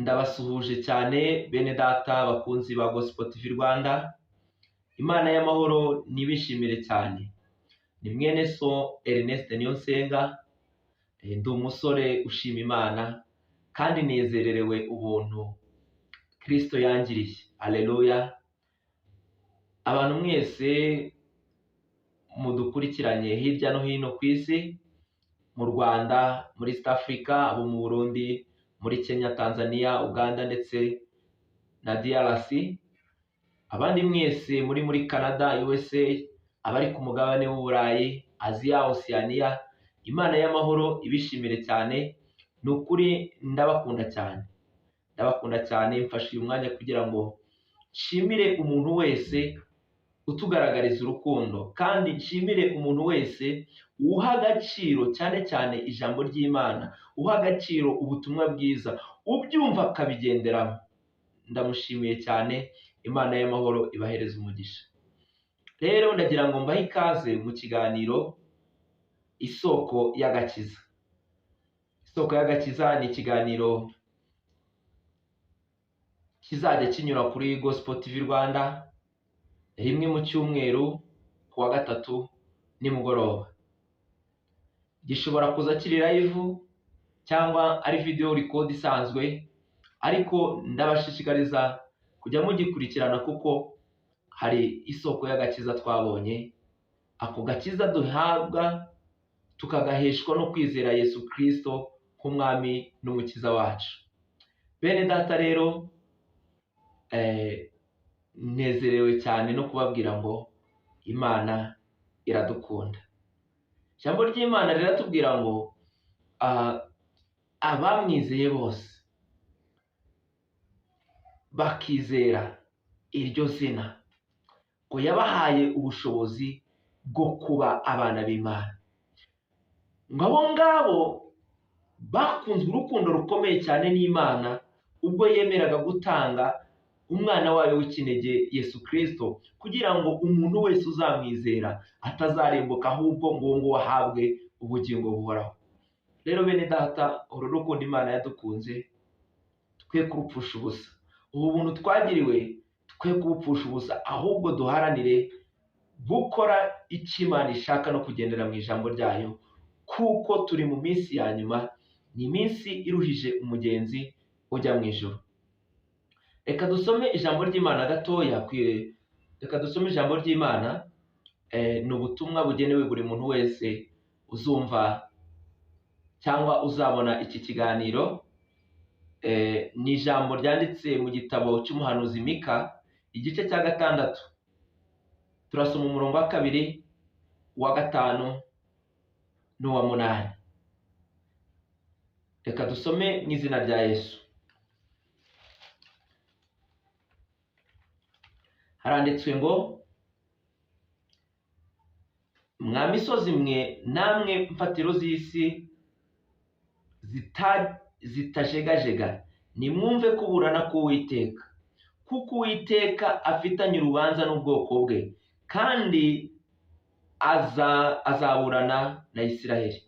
Ndabasuhuje cyane bene data bakunzi ba Gospel TV Rwanda, Imana y'amahoro nibishimire cyane. Ni mwene so Ernest Niyonsenga, ndi umusore ushima Imana kandi nezererewe ubuntu Kristo yangiriye. Haleluya! Abantu mwese mudukurikiranye hirya no hino ku isi, mu Rwanda, muri East Africa, abo mu Burundi, muri Kenya, Tanzania, Uganda ndetse na DRC, abandi mwese muri Canada, USA, abari ku mugabane w'Uburayi, Aziya, Oceania, Imana y'amahoro ibishimire cyane. Ni ukuri ndabakunda cyane, ndabakunda cyane. Mfashe uyu mwanya kugira ngo nshimire umuntu wese utugaragariza urukundo, kandi nshimire umuntu wese uha agaciro cyane cyane ijambo ry'Imana, uha agaciro ubutumwa bwiza, ubyumva akabigenderamo. Ndamushimiye cyane, Imana y'amahoro ibahereze umugisha. Rero ndagira ngo mbahe ikaze mu kiganiro Isoko y'Agakiza. Isoko y'Agakiza ni ikiganiro kizajya kinyura kuri Gospel TV Rwanda rimwe mu cyumweru ku wa gatatu nimugoroba. Gishobora kuza kiri live cyangwa ari video record isanzwe, ariko ndabashishikariza kujya mugikurikirana kuko hari isoko y'agakiza twabonye. Ako gakiza duhabwa tukagaheshwa no kwizera Yesu Kristo nk'Umwami n'Umukiza wacu. Bene data rero, nezerewe cyane no kubabwira ngo Imana iradukunda. Ijambo ry'Imana riratubwira ngo abamwizeye bose bakizera iryo zina, ngo yabahaye ubushobozi bwo kuba abana b'Imana. Ngo abo ngabo bakunzwe urukundo rukomeye cyane n'Imana ubwo yemeraga gutanga umwana wayo w'ikinege Yesu Kristo, kugira ngo umuntu wese uzamwizera atazarimbuka, ahubwo ngo uwo nguwo ahabwe ubugingo buhoraho. Rero bene data, uru rukundo Imana yadukunze twe kurupfusha ubusa. Ubu buntu twagiriwe twe kubupfusha ubusa, ahubwo duharanire gukora icyo Imana ishaka no kugendera mu ijambo ryayo, kuko turi mu minsi ya nyuma, ni iminsi iruhije umugenzi ujya mu ijuru. Reka dusome ijambo ry'Imana gatoya, reka dusome ijambo ry'Imana. Ni ubutumwa bugenewe buri muntu wese uzumva cyangwa uzabona iki kiganiro. Ni ijambo ryanditse mu gitabo cy'umuhanuzi Mika, igice cya 6. Turasoma umurongo wa 2, uwa 5 n'uwa 8. Reka dusome mu izina rya Yesu. Haranditswe ngo: mwa misozi mwe namwe mfatiro z'isi zitajegajega, nimwumve kuburana k'Uwiteka, kuko Uwiteka afitanye urubanza n'ubwoko bwe, kandi azaburana na Isiraheli.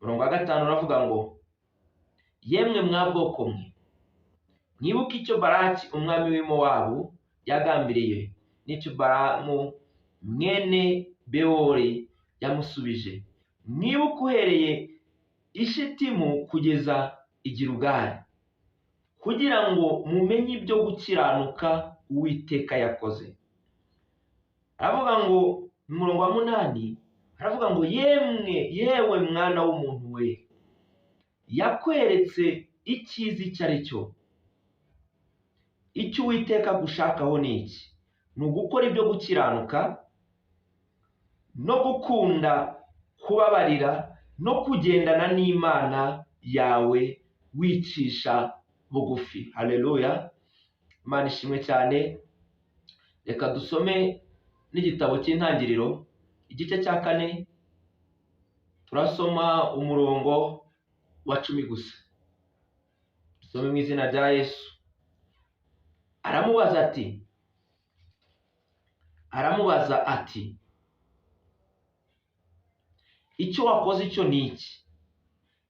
Umurongo wa 5 uravuga ngo: yemwe mwa bwoko mwe, mwibuke icyo Baraki umwami w'i Mowabu yagambiriye, n'icyo Balamu mwene Bewori yamusubije. Mwibuke uhereye i Shitimu kugeza i Gilugali, kugira ngo mumenye ibyo gukiranuka Uwiteka yakoze. Aravuga ngo mu murongo wa 8 aravuga ngo: yemwe yewe mwana w'umuntu we, yakweretse icyiza icyo ari cyo. Icyo Uwiteka agushakaho ni iki? Ni ugukora ibyo gukiranuka no gukunda kubabarira no kugendana n'Imana yawe wicisha bugufi. Haleluya, Imana ishimwe cyane. Reka dusome n'igitabo cy'Intangiriro igice cya 4, turasoma umurongo wa 10 gusa. Dusome mu izina rya Yesu. Aramubaza ati icyo wakoze icyo ni iki?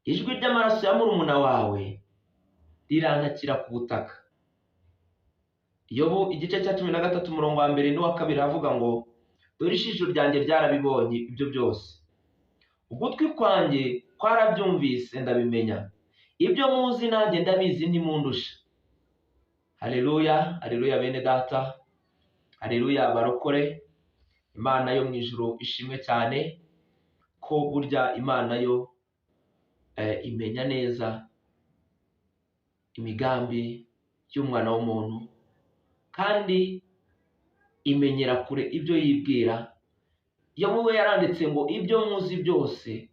Ijwi ry'amaraso ya murumuna wawe rirantakira ku butaka. Yobu igice cya 13 umurongo wa 1 n'uwa 2 avuga ngo dore ijisho ryanjye ryarabibonye ibyo byose, ugutwi kwanjye kwarabyumvise ndabimenya, ibyo muzi nanjye ndabizi ntimundusha. Haleluya, haleluya bene data, haleluya barokore. Imana yo mu ijuru ishimwe cyane ko burya Imana yo imenya neza imigambi y'umwana w'umuntu, kandi imenyera kure ibyo yibwira. Yobu we yaranditse ngo ibyo muzi byose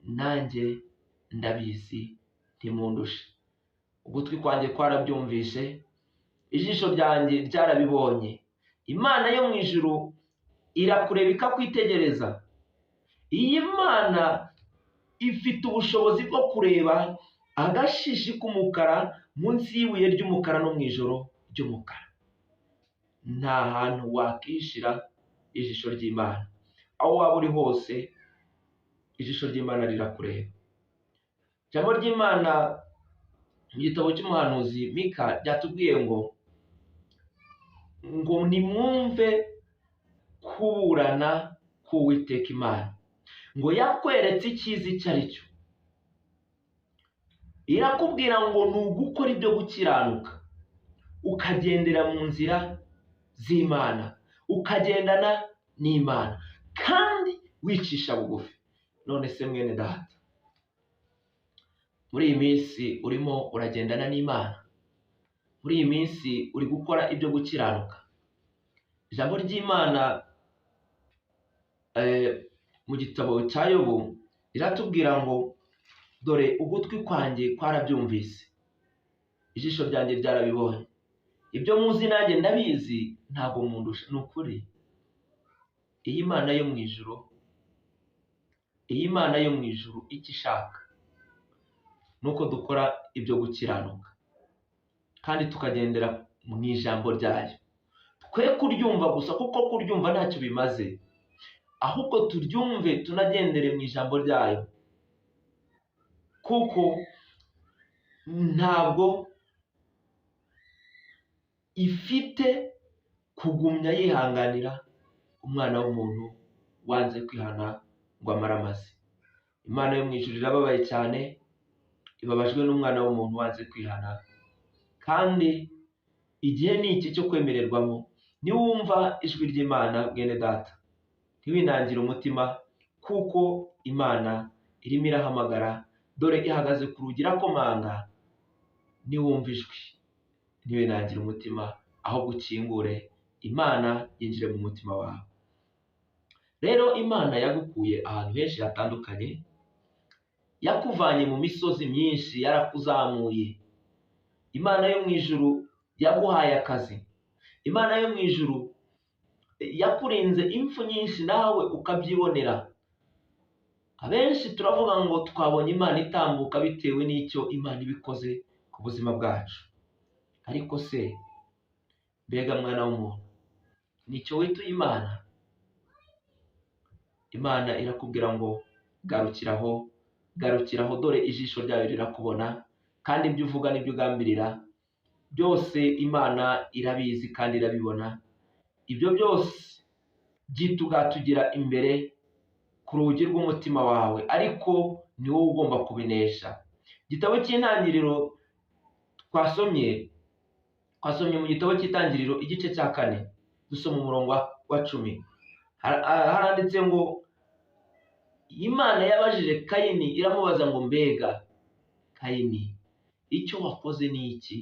nanjye ndabizi ntimundushe. Ugutwi kwanjye kwarabyumvise, ijisho ryanjye ryarabibonye. Imana yo mu ijuru irakureba ikakwitegereza. Iyi Mana ifite ubushobozi bwo kureba agashishi k'umukara munsi y'ibuye ry'umukara no mu ijoro ry'umukara. Nta hantu wakishira ijisho ry'Imana. Aho waba uri hose ijisho ry'Imana rirakureba. Ijambo ry'Imana mu gitabo cy'umuhanuzi Mika ryatubwiye ngo nimwumve kuburana k'Uwiteka Imana, ngo yakweretse icyiza icyo ari cyo. Irakubwira ngo ni ugukora ibyo gukiranuka, ukagendera mu nzira z'Imana, ukagendana n'Imana, kandi wicisha bugufi. None se mwene data, muri iyi minsi urimo uragendana n'Imana? Muri iyi minsi uri gukora ibyo gukiranuka? Ijambo ry'Imana mu gitabo cya Yobu riratubwira ngo dore ugutwi kwanjye kwarabyumvise, ijisho ryanjye ryarabibonye, ibyo muzi nanjye ndabizi ntabwo mundusha. Ni ukuri iyi Mana yo mu ijuru, iyi Mana yo mu ijuru icyo ishaka nuko dukora ibyo gukiranuka kandi tukagendera mu ijambo ryayo. Twe kuryumva gusa, kuko kuryumva ntacyo bimaze, ahubwo turyumve tunagendere mu ijambo ryayo, kuko ntabwo ifite kugumya yihanganira umwana w'umuntu wanze kwihana ngo amare amaze. Imana yo mu ijuru irababaye cyane, ibabajwe n'umwana w'umuntu wanze kwihana, kandi igihe ni iki cyo kwemererwamo. Niwumva ijwi ry'Imana mwene data, ntiwinangire umutima, kuko Imana irimo irahamagara. Dore ihagaze ku rugi irakomanga. Niwumva ijwi ntiwinangire umutima, ahubwo ukingure Imana yinjire mu mutima wawe. Rero Imana yagukuye ahantu henshi hatandukanye, yakuvanye mu misozi myinshi, yarakuzamuye. Imana yo mu ijuru yaguhaye akazi. Imana yo mu ijuru yakurinze impfu nyinshi nawe ukabyibonera. Abenshi turavuga ngo twabonye Imana itambuka bitewe n'icyo Imana ibikoze ku buzima bwacu. Ariko se mbega mwana w'umuntu, nicyo wituye Imana? Imana irakubwira ngo garukiraho, garukiraho, dore ijisho ryayo rirakubona, kandi ibyo uvuga n'ibyo ugambirira byose Imana irabizi kandi irabibona. Ibyo byose byitugatugira imbere ku rugi rw'umutima wawe, ariko ni wowe ugomba kubinesha. Igitabo cy'intangiriro twasomye mu gitabo cy'itangiriro igice cya 4, dusoma umurongo wa 10. Haranditse ngo Imana yabajije Kayini iramubaza ngo mbega Kayini, icyo wakoze ni iki?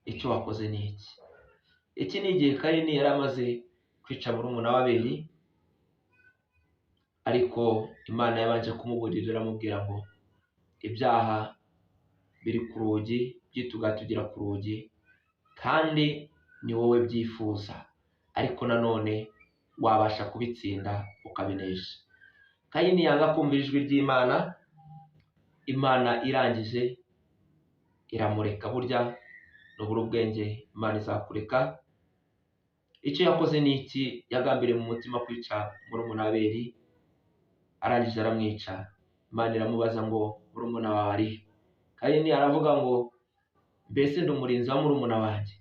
Icyo wakoze ni iki? Iki ni igihe Kayini yari amaze kwica murumuna wa Abeli, ariko Imana yabanje kumuburira iramubwira ngo ibyaha biri ku rugi, byitugatugira ku rugi, kandi ni wowe byifuza, ariko nanone wabasha kubitsinda ukabinesha. Kayini yanga kumva ijwi ry'Imana, Imana irangije iramureka. Burya nubura ubwenge Imana izakureka. Icyo yakoze ni iki? Yagambiriye mu mutima kwica murumuna Abeli, arangije aramwica. Imana iramubaza ngo murumuna wawe ari he? Kayini aravuga ngo mbese ndi umurinzi wa murumuna wanjye?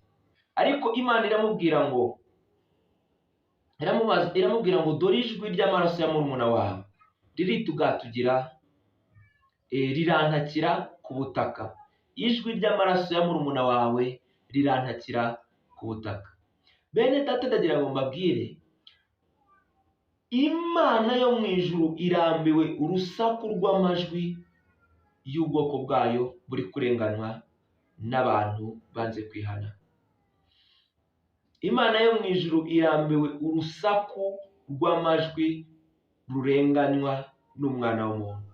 Ariko Imana iramubwira ngo iramubwira ngo dore ijwi ry'amaraso ya murumuna wawe riritugatugira, rirantakira ku butaka. Ijwi ry'amaraso ya murumuna wawe rirantakira ku butaka. Bene data, ndagira ngo mbabwire, Imana yo mu ijuru irambiwe urusaku rw'amajwi y'ubwoko bwayo buri kurenganwa n'abantu banze kwihana. Imana yo mu ijuru irambiwe urusaku rw'amajwi rurenganywa n'umwana w'umuntu.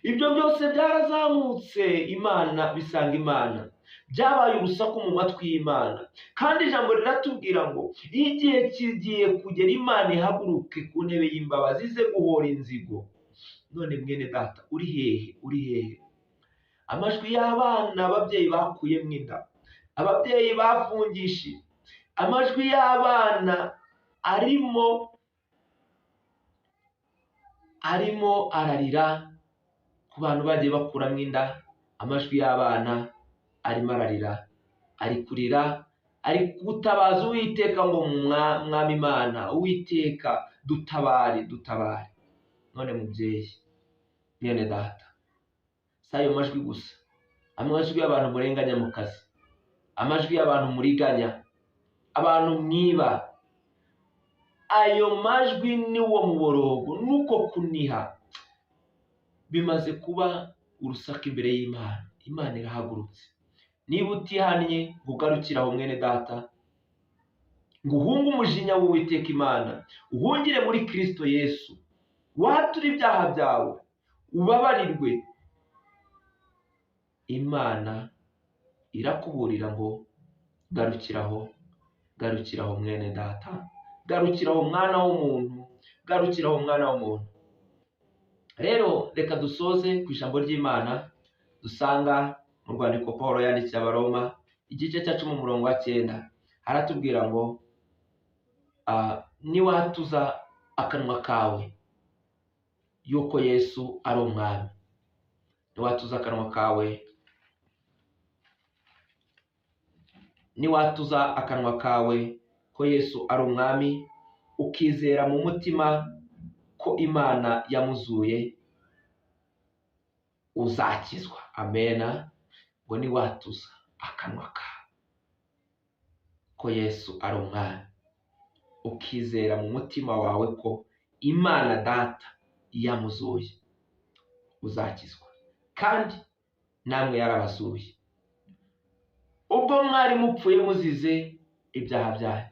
Ibyo byose byarazamutse, Imana bisanga Imana, byabaye urusaku mu matwi y'Imana. Kandi ijambo riratubwira ngo igihe kigiye kugera Imana ihaguruke ku ntebe y'imbabazi ize guhora inzigo. None mwene data, uri hehe? Uri hehe? Amajwi y'abana ababyeyi bakuyemo inda, ababyeyi bafungishije, amajwi y'abana arimo ararira ku bantu bagiye bakuramo inda. Amajwi y'abana arimo ararira, ari kurira, ari gutabaza Uwiteka ngo Mwami Imana, Uwiteka dutabare, dutabare. None mubyeyi, mwene data, si ayo majwi gusa, amajwi y'abantu murenganya mu kazi, amajwi y'abantu muriganya, abantu mwiba, ayo majwi ni wo muborogo nuko kuniha bimaze kuba urusaku imbere y'Imana. Imana irahagurutse. Niba utihannye ngo ugarukire aho mwene data, ngo uhunge umujinya w'Uwiteka Imana, uhungire muri Kristo Yesu, wature ibyaha byawe, ubabarirwe. Imana irakuburira ngo garukiraho, garukiraho mwene data, garukiraho mwana w'umuntu, garukiraho mwana w'umuntu. Rero reka dusoze ku ijambo ry'Imana dusanga mu rwandiko Pawulo yandikiye Abaroma igice cya 10 umurongo wa 9. Haratubwira ngo niwatuza akanwa kawe yuko Yesu ari umwami, niwatuza akanwa kawe, niwatuza akanwa kawe ko Yesu ari umwami, ukizera mu mutima ko Imana yamuzuye, uzakizwa. Amena. Ngo niwatuza akanwa kawe ko Yesu ari umwami, ukizera mu mutima wawe ko Imana data yamuzuye, uzakizwa. Kandi namwe yarabazuye ubwo mwari mupfuye muzize ibyaha byanyu.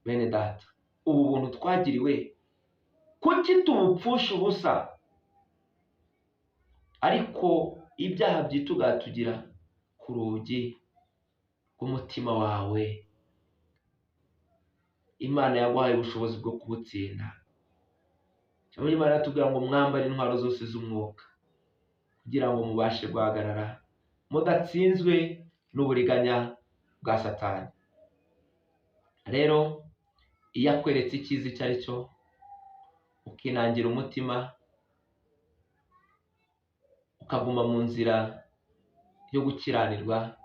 Bene data, ubu buntu twagiriwe kuki tubupfusha ubusa? Ariko ibyaha byitugatugira ku rugi rw'umutima wawe. Imana yaguhaye ubushobozi bwo kubutsinda. Ijambo ry'Imana riratubwira ngo mwambare intwaro zose z'umwuka kugira ngo mubashe guhagarara mudatsinzwe n'uburiganya bwa Satani. Rero iyo akweretse icyiza icyo ari cyo, ukinangira umutima, ukaguma mu nzira yo gukiranirwa,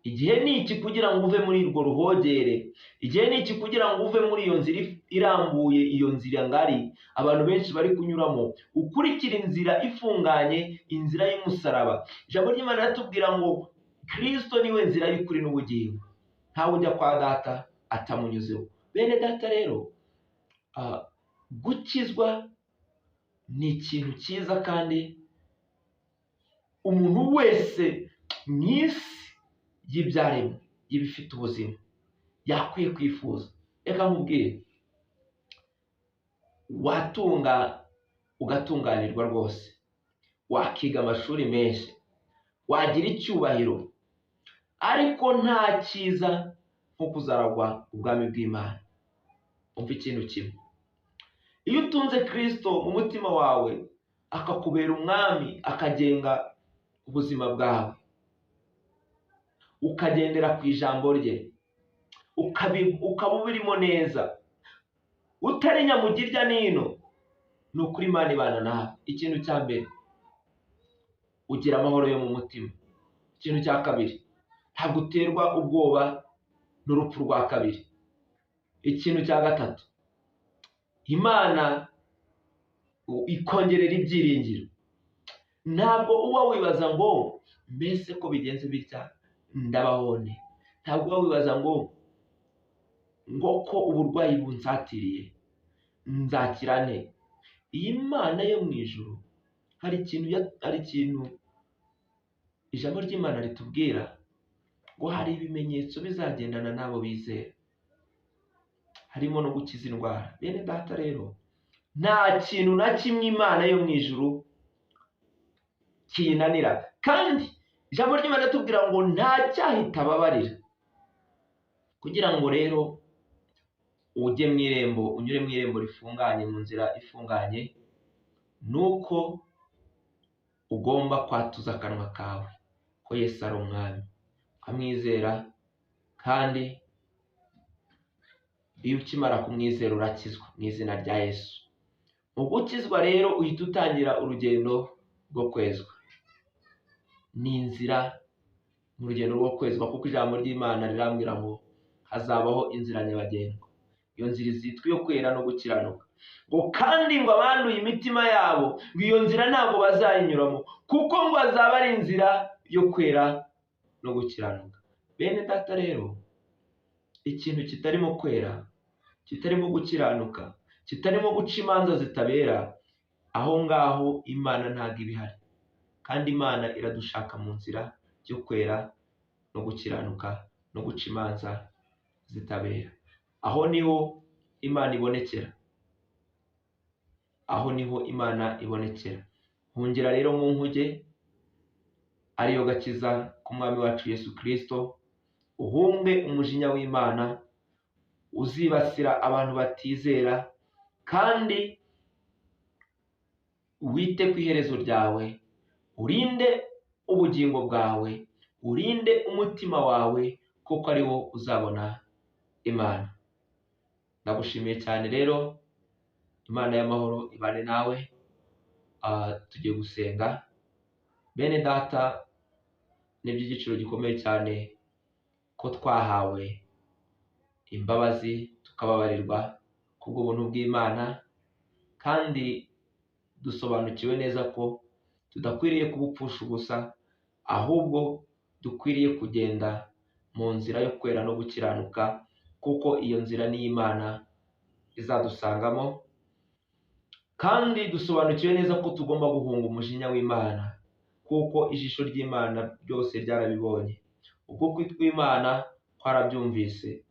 igihe ni iki kugira ngo uve muri urwo ruhogere, igihe ni iki kugira ngo uve muri iyo nzira irambuye, iyo nzira ngari abantu benshi bari kunyuramo, ukurikira inzira ifunganye, inzira y'umusaraba. Ijambo ry'Imana riratubwira ngo Kristo niwe nzira y'ukuri n'ubugingo, ntawe ujya kwa data atamunyuzeho. Bene data rero, gukizwa ni ikintu cyiza, kandi umuntu wese mu isi y'ibyaremwe y'ibifite ubuzima yakwiye kwifuza. Reka nkubwire, watunga ugatunganirwa rwose, wakiga amashuri menshi, wagira icyubahiro, ariko nta cyiza nko kuzaragwa ubwami bw'Imana. Umva ikintu kimwe, iyo utunze Kristo mu mutima wawe, akakubera umwami, akagenga ubuzima bwawe, ukagendera ku ijambo rye, ukaba ubirimo neza, utari nyamugirya nino, Ni ukuri Imana ibana nawe. Ikintu cya mbere, ugira amahoro yo mu mutima. Ikintu cya kabiri, ntabwo uterwa ubwoba n'urupfu rwa kabiri. Ikintu cya gatatu, Imana ikongerera ibyiringiro. Ntabwo uba wibaza ngo mbese ko bigenze bitya ndabaho nte? Ntabwo uba wibaza ngo ko uburwayi bunsatiriye nzakira nte? Iyi Mana yo mu ijuru hari ikintu ijambo ry'Imana ritubwira ngo hari ibimenyetso bizagendana n'abo bizera, harimo no gukiza indwara. Bene data rero, nta kintu na kimwe Imana yo mu ijuru kiyinanira, kandi ijambo ry'Imana ritubwira ngo nta cyaha itababarira. Kugira ngo rero ujye mu irembo, unyure mu irembo rifunganye, mu nzira ifunganye, nuko ugomba kwatuza akanwa kawe ko Yesu ari Umwami, ukamwizera, kandi iyo ukimara kumwizera urakizwa mu izina rya Yesu. Mu gukizwa rero uhita utangira urugendo rwo kwezwa. Ni inzira mu rugendo rwo kwezwa, kuko ijambo ry'Imana rirambwira ngo hazabaho inzira nyabagendwa. Iyo nzira izitwa iyo kwera no gukiranuka. Ngo kandi ngo abanduye imitima yabo ngo iyo nzira ntabwo bazayinyuramo, kuko ngo azaba ari inzira yo kwera no gukiranuka. Bene data rero, ikintu kitarimo kwera, kitarimo gukiranuka, kitarimo guca imanza zitabera, aho ngaho Imana ntabwo iba ihari. Kandi Imana iradushaka mu nzira yo kwera no gukiranuka no guca imanza zitabera. Aho niho Imana ibonekera, aho niho Imana ibonekera. Hungera rero mu nkuge ariyo gakiza k'Umwami wacu Yesu Kristo, uhunge umujinya w'Imana uzibasira abantu batizera, kandi wite ku iherezo ryawe, urinde ubugingo bwawe, urinde umutima wawe, kuko ari wo uzabona Imana. Ndagushimiye cyane rero, Imana y'amahoro ibane nawe. Tugiye gusenga. Bene data, ni iby'igiciro gikomeye cyane ko twahawe imbabazi tukababarirwa kubw'ubuntu bw'Imana, kandi dusobanukiwe neza ko tudakwiriye kubupfusha ubusa, ahubwo dukwiriye kugenda mu nzira yo kwera no gukiranuka, kuko iyo nzira ni Imana izadusangamo. Kandi dusobanukiwe neza ko tugomba guhunga umujinya w'Imana, kuko ijisho ry'Imana ryose ryarabibonye, ukuboko kw'Imana kwarabyumvise,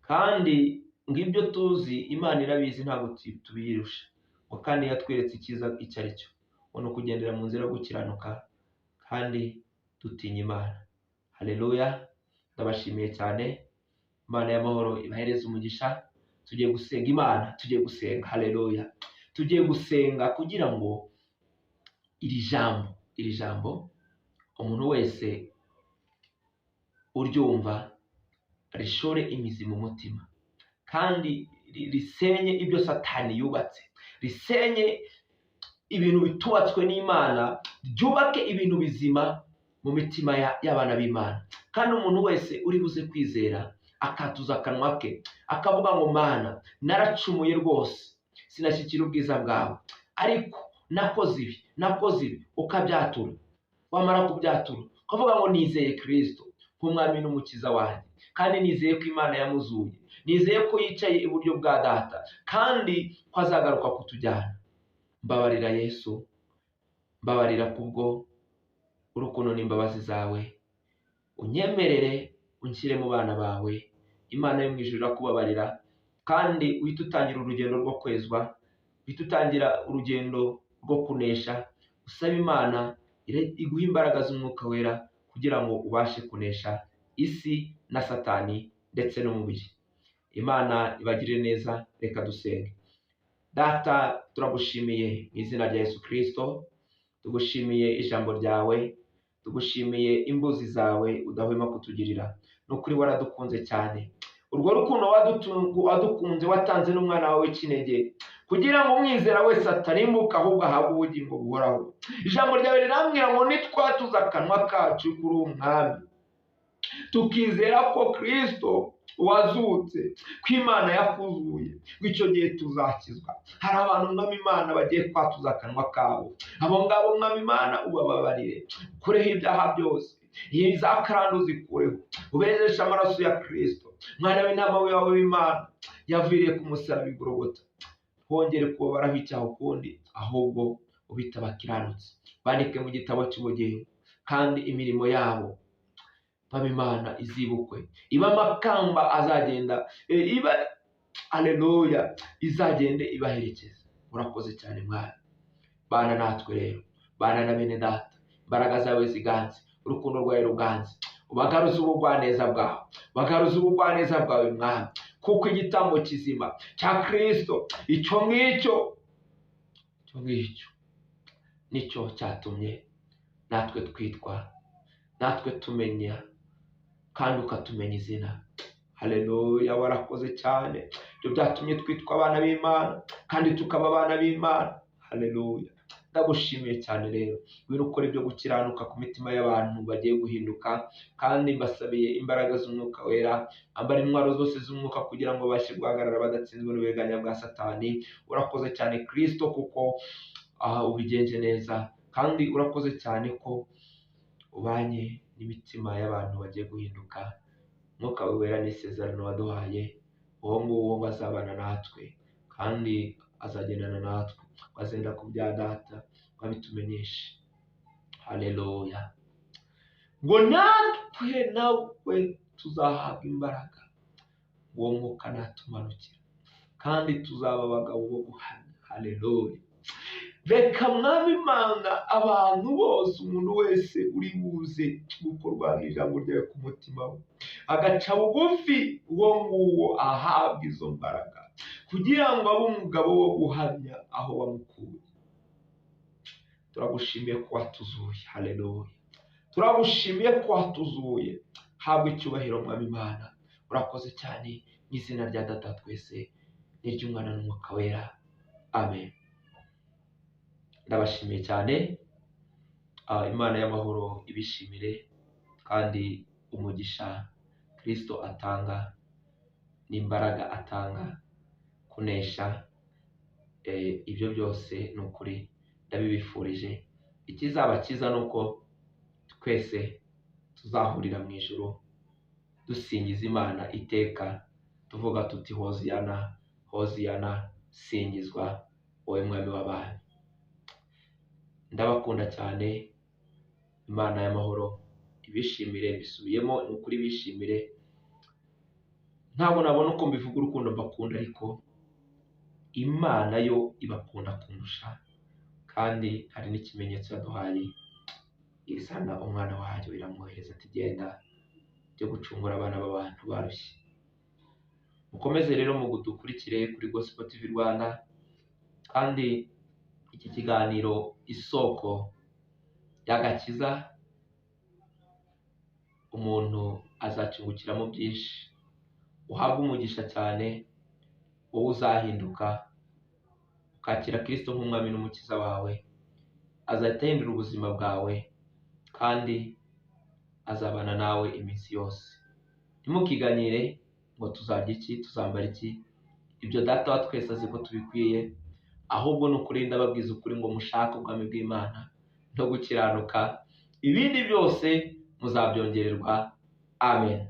kandi ngibyo tuzi Imana irabizi, ntabwo tubiyirusha. Ngo kandi yatweretse icyiza icyo ari cyo, ngo ni ukugendera mu nzira yo gukiranuka kandi dutinya Imana. Haleluya, ndabashimiye cyane. Imana y'amahoro ibahereze umugisha. Tugiye gusenga Imana, tugiye gusenga. Haleluya, tugiye gusenga kugira ngo iri jambo umuntu wese uryumva rishore imizi mu mutima, kandi risenye ibyo Satani yubatse, risenye ibintu bitubatswe n'Imana, ryubake ibintu bizima mu mitima y'abana b'Imana. Kandi umuntu wese uri buze kwizera akatuza akanwa ke akavuga ngo Mana, naracumuye rwose, sinashyikira ubwiza bwawe, ariko nakoze ibi, nakoze ibi, ukabyatura. Wamara kubyatura ukavuga ngo nizeye Kristo nk'Umwami n'Umukiza wanjye, kandi nizeye ko Imana yamuzuye, nizeye ko yicaye iburyo bwa data, kandi ko azagaruka kutujyana. Mbabarira Yesu, mbabarira kubwo urukundo n'imbabazi zawe, unyemerere unshyire mu bana bawe. Imana yo mu ijuru irakubabarira, kandi uhite utangira urugendo rwo kwezwa, uhite utangira urugendo rwo kunesha. Usaba Imana iguhe imbaraga z'Umwuka Wera kugira ngo ubashe kunesha isi na Satani ndetse n'umubiri. Imana ibagirire neza. Reka dusenge. Data, turagushimiye mu izina rya Yesu Kristo, tugushimiye ijambo ryawe, tugushimiye imbuzi zawe udahwema kutugirira. Ni ukuri waradukunze cyane. Urwo rukundo wadukunze watanze n'umwana wawe w'ikinege, kugira ngo umwizera wese atarimbuka ahubwo ahabwe ubugingo buhoraho. Ijambo ryawe rirambwira ngo nitwatuza akanwa kacu kuri umwami, tukizera ko Kristo wazutse, ko Imana yakuzuye, icyo gihe tuzakizwa. Hari abantu Mwami Imana bagiye kwatuza akanwa kabo, abo ngabo Mwami Imana ubababarire, ukureho ibyaha byose, za karande uzikureho, ubejeshe amaraso ya Kristo, mwana w'intama wawe w'Imana yaviriye ku musaraba i Golgotha. Wongere kubabaraho icyaha ukundi, ahubwo ubita abakiranutsi, bandike mu gitabo cy'ubugingo, kandi imirimo yabo Mwami Imana izibukwe, iba amakamba azagenda iba, aleluya, izagende ibaherekeza. Urakoze cyane Mwami, bana natwe rero, bana na bene data, imbaraga zawe ziganze, urukundo rwawe ruganze, ubagaruze ubugwaneza bwawe, bagaruze ubugwaneza bwawe Mwami, kuko igitambo kizima cya Kristo icyo ngicyo, icyo ngicyo nicyo cyatumye natwe twitwa, natwe tumenya, kandi ukatumenya izina. Haleluya, warakoze cyane. Ibyo byatumye twitwa abana b'Imana kandi tukaba abana b'Imana. Haleluya, ndagushimiye cyane rero. Ngwino ukora ibyo gukiranuka ku mitima y'abantu bagiye guhinduka, kandi mbasabiye imbaraga z'umwuka wera, ambara intwaro zose z'umwuka kugira ngo babashe guhagarara badatsinzwe n'uburiganya bwa Satani. Urakoze cyane Kristo, kuko ubigenje neza, kandi urakoze cyane ko ubanye n'imitima y'abantu bagiye guhinduka. Umwuka wera n'isezerano waduhaye, uwo nguwo bazabana natwe kandi azagendana natwe, azenda ku bya data babitumenyeshe. Haleluya, ngo natwe nawe tuzahabwa imbaraga, uwo mwuka natumanukira, kandi tuzaba abagabo bo guhamya. Haleluya, reka Mwami Imana abantu bose, umuntu wese uri buze gukorwa n'ijambo ryawe ku mutima we, agaca bugufi, uwo nguwo ahabwa izo mbaraga kugira ngo abe umugabo wo guhamya aho wamukuye. Turagushimiye ko watuzuye. Haleluya, turagushimiye ko watuzuye. Habwa icyubahiro Mwami Imana, urakoze cyane mu izina rya Data twese n'iry'Umwana n'Umwuka Wera, amen. Ndabashimiye cyane. Imana y'amahoro ibishimire, kandi umugisha Kristo atanga n'imbaraga atanga kunesha, ibyo byose ni ukuri ndabibifurije. Ikizaba cyiza ni uko twese tuzahurira mu ijuru dusingiza Imana iteka, tuvuga tuti hoziyana, hoziyana, singizwa wowe Mwami w'abami. Ndabakunda cyane. Imana y'amahoro ibishimire, mbisubiyemo ni ukuri bishimire. Ntabwo nabona uko mbivuga urukundo mbakunda, ariko Imana yo ibakunda kundusha, kandi hari n'ikimenyetso yaduhaye, izana umwana wayo iramwohereza ati genda byo gucungura abana b'abantu barushye. Mukomeze rero mu dukurikire kuri Gospel TV Rwanda, kandi iki kiganiro isoko y'agakiza, umuntu azacungukiramo byinshi. Uhabwe umugisha cyane, wowe uzahinduka ukakira Kristo nk'umwami n'umukiza wawe, azahita ahindura ubuzima bwawe, kandi azabana nawe iminsi yose. Ntimukiganyire ngo tuzarya iki, tuzambara iki, ibyo Data wa twese azi ko tubikwiye, ahubwo ni ukuri ndababwiza ukuri ngo mushake ubwami bw'Imana no gukiranuka, ibindi byose muzabyongererwa. Amen.